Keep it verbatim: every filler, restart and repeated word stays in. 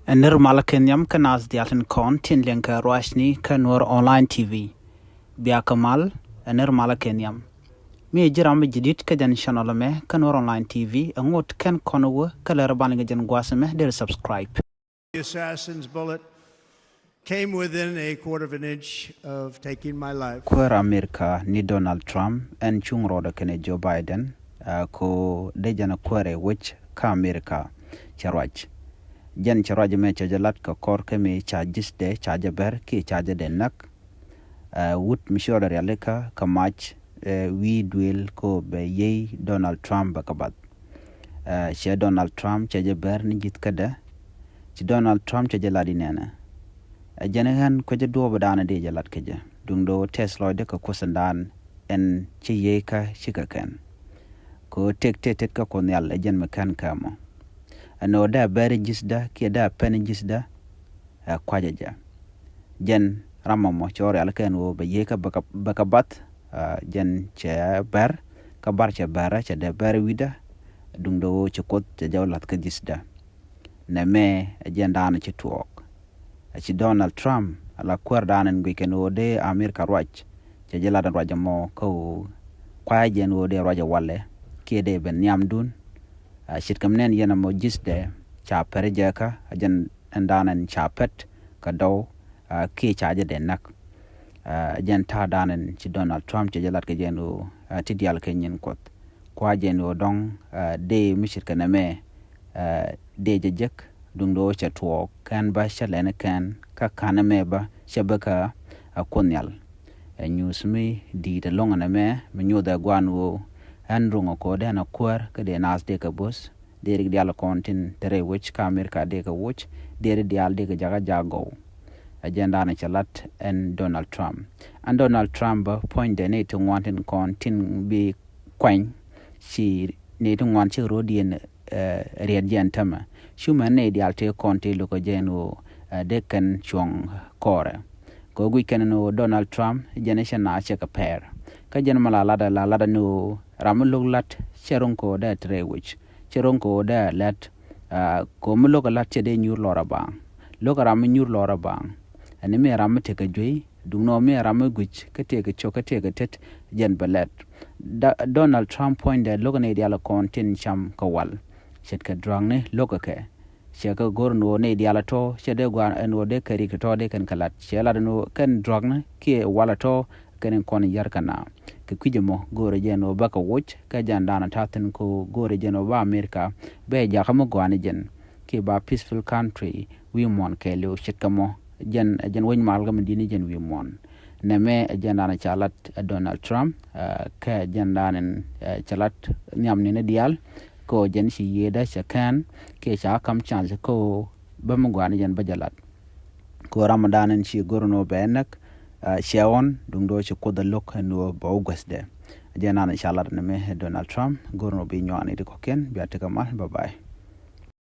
Ɛ nir malä kɛ nhiam kä naath diaal tin kɔn tin liɛŋ kɛ ruacni kä Nuɔr Online T V. Bia kɛ mal, ɛ nir malä kɛ nhiam. Mi ji̱ ram mi ji̱ dit kä jɛn channel mɛ kä Nuɔr Online T V, ɛ ŋot kɛn kɔn wä kä lɛr ban kɛ jɛn gua̱a̱th mɛ der subscribe. The assassin's bullet came within a quarter of an inch of taking my life. Kuäär Amerika ni Donald Trump ɛn cuŋ rɔɔdɛ kɛnɛ Joe Biden, ɛ ko dee jɛn kuäärɛ wec kä Amerika cɛ ruac. Jɛn cɛ ruac mɛ cɛ jɛ lat kɛ kɔr kä mi ca ji̱thdɛ ca jɛ bɛr kiɛ ca jɛ dee näk. Ɛ wut mi ci rɔɔdɛ rialikä kɛ mac, ɛ wi̱i̱ duëël ko bɛ yiey Donald Trump bɛ kɛ bath. Ɛ cɛ Donald Trump cɛ jɛ bɛr ni ji̱th kädɛ. Ci Donald Trump cɛ jɛ lat inɛnɛ. Ɛ jɛn ɣän kuecä duɔɔp daanɛ dee jɛ lat kä jɛ. Duŋdɛ ɣöö tɛth lɔcdɛ kɛ kuoth in daan ɛn ci yiey kä ci kɛ kɛn. Kɛ ɣöö tëk tëë tet kä Kuoth Nhial ɛ jɛn mi kɛn kɛ mɔ. Ɛn ɣöö dee a bɛr ji̱thdä kiɛ dee a pɛn ji̱thdä, ɛ kuacä jɛ. Jɛn ram mɔ mɔ cɛ rialikä ɛn ɣöö bɛ yiey kä bɛ kɛ, bɛ kɛ bath, ɛ jɛn cɛ bɛr, kä bar cɛ bɛr, cɛ dee bɛr wi̱cdä, duŋdɛ ɣöö ci Kuoth cɛ jɛ wä la̱th kä ji̱thdä. Nɛmɛ ɛ jɛn daanɛ ci tuɔɔk. Ɛ ci Donald Trump, ala kuäär daanɛ in guic kɛn ɣöö dee Amerika ruac, cɛ jɛ lat in ruac ɛmɔ kä ɣöö kuayä jɛn ɣöö dee ruac ɛ walɛ, kiɛ dee ben nhiamdun. Ɛ ce̱tkɛ mi nɛn yɛn ɛmɔ ji̱thdɛ ca pɛr jɛ kä, ɛ jɛn ɛn daanɛ in ca pɛt kɛ dɔw, ɛ kiɛ ca jɛ dee näk. Ɛ jɛn ta̱a̱ daanɛ in ci Donald Trump cɛ jɛ lat kɛ jɛn ɣöö, ɛ ti diaal kɛ nyin Kuɔth. Kua jɛn ɣöö dɔ̱ŋ, ɛ dee mi ce̱tkɛ nɛmɛ, ɛ dee jɛ jek, duŋdɛ ɣöö cɛ tuɔɔk kɛn bä cä lɛni kɛn kä ka̱n ɛmɛ bä cɛ bä kä, ɛ Kuoth Nhial. Ɛ nyuuth mi di̱i̱t ɛlɔ̱ŋ ɛn ɛmɛ mi nyuuth ɛ gua̱a̱n ɣöö ɛn ruŋ ɛ ko̱o̱t ɛn ɛ kuäär kä dee naath dee kɛ bo̱th. Dee rik diaal kɔn tin te rɛy wec kä Amerika dee kɛ woc, dee rik diaal dee kɛ jakä jak gɔw. Ɛ jɛn daanɛ cɛ lat ɛn Donald Trump. Ɛn Donald Trump bä puɔ̱nydɛ nɛy ti ŋuan tin kɔn tin bi kuany, ci nɛy ti ŋuan ci ro̱diɛn, ɛ riɛt jɛn tämɛ. Cu mɛn nɛy diaal tëë kɔn tëë lo̱k ɛ jɛn ɣöö, ɛ dee kɛn cuɔ̱ŋ kɔɔrɛ. Kɛ ɣöö guic kɛn ɛn ɣöö Donald Trump jɛn cɛ naath cɛ kɛ pɛɛr. Kä jɛn mɛ la latdɛ, la latdɛ ni ɣöö ram mi lo̱k la̱t cɛ ro̱ŋ kɛ ɣöö dee te rɛy wec. Cɛ ro̱ŋ kɛ ɣöö dee a lɛt, ɛ kɛ ɣöö mi lo̱k ɛ la̱t cɛ dee nyuur lɔrɛ baaŋ. Lo̱k ɛ ram mi nyuur lɔrɛ baaŋ. Ɛn mi ɛ ram mi tekɛ juey, duŋ nɔ mi ɛ ram mi guic kä tekɛ cok kä tekɛ tet, jɛn bɛ lɛt. Da-, Donald Trump puɔ̱nydɛ lo̱k ɛ nɛy diaal kɔn tin cam kɛ wal. Ce̱tkɛ drugni lo̱kɛ kɛ. Cɛ kɛ go̱r ɛn ɣöö nɛy diaal ɛ tɔ̱ cɛ dee gua̱a̱r ɛn ɣöö dee kɛ rik tɔ̱ dee kɛn kɛ la̱t. Cɛ lat ɛn ɣöö kɛn drugni kiɛ wal ɛ tɔ̱ kɛn in kɔn yär kɛ na. Kɛ kui̱c ɛmɔ go̱o̱rɛ jɛn ɣöö bä kɛ woc, kä jɛn daanɛ ta̱thi̱n kɛ ɣöö go̱o̱rɛ jɛn ɣöö ba Amerika bɛ jakä mi gɔaa ni jɛn, kiɛ ba peaceful country wi̱i̱ muɔ̱ɔ̱n kɛɛliw. Ce̱tkɛ mɔ jɛn, jɛn wec mal kä mi di̱t ni jɛn wi̱i̱ muɔ̱ɔ̱n. Nɛmɛ ɛ jɛn daanɛ ca lat ɛ Donald Trump, ɛ kɛ jɛn daanɛ, ɛ cɛ lat nhiam ni ni diaal, kɛ ɣöö jɛn ci yiëëdä cɛ kɛn, kiɛ ca ka̱m chance kɛ ɣöö bä mi gɔaa ni jɛn bä jɛ lat. Kɛ ɣöö ram mi daanɛ ci go̱r ɛn ɣöö bɛ näk, ɛ cɛ ɣɔn, duŋdɛ ɣöö ci Kuoth ɛ lo̱k ɛn ɣöö bɛ wä guäthdɛ. Jɛn daanɛ ca lat nɛmɛ ɛ Donald Trump, go̱r ɛn ɣöö bi nyuak ni ti kɔ̱kiɛn, bia tekɛ mal, bye bye.